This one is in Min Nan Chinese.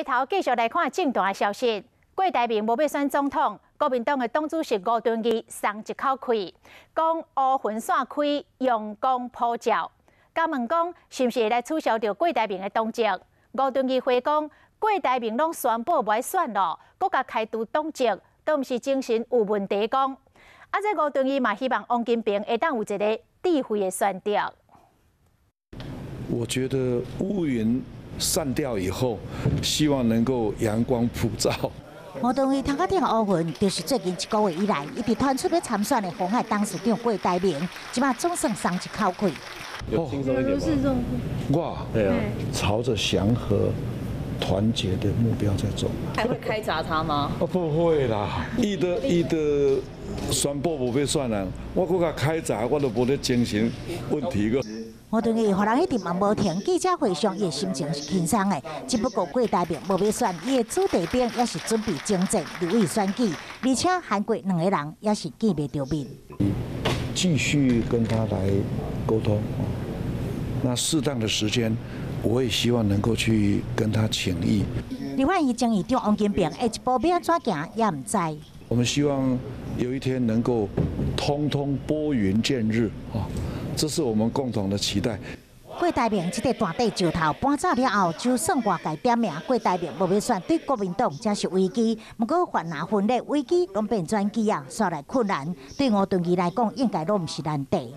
頭繼續來看政壇的消息。郭台銘無欲選總統，國民黨的黨主席吳敦義鬆一口氣，講烏雲散開，陽光普照。共問講是毋是會來取消著郭台銘的黨籍？吳敦義回講，郭台銘攏宣布無愛選囉，閣共開除黨籍，都毋是精神有問題講。啊，這吳敦義嘛希望王金平會當有一個智慧的選擇。我覺得烏雲散掉以後，希望能夠陽光普照。吳敦義頭殼頂烏雲，就是最近一個月以來，一直傳出欲參選的鴻海董事長郭台銘，這擺總算鬆一口氣。有輕鬆一點嗎？哇，對啊，朝着祥和團結的目標在走。還會開鍘他嗎？哦，不會啦，伊都宣布無欲選啦，我閣共開鍘，我都無咧精神問題個。吳敦義予人一直嘛無停，記者會上，伊的心情是輕鬆的。只不過郭台銘無欲選，伊的子弟兵也是準備征戰立委選舉，而且韓國兩个人也是見袂著面。繼續跟他來溝通，那適當的時間，我也希望能夠去跟他請益。立法院前議長王金平下一步欲按怎行也毋知。我們希望有一天能夠通通撥雲見日啊！這是我們共同的期待。郭台銘這塊大塊石頭搬走了後，就算外界點名郭台銘無欲選，對國民黨才是危機。毋過泛藍分裂危機攏變轉機啊，煞來困難，對吳敦義來講應該攏毋是難題。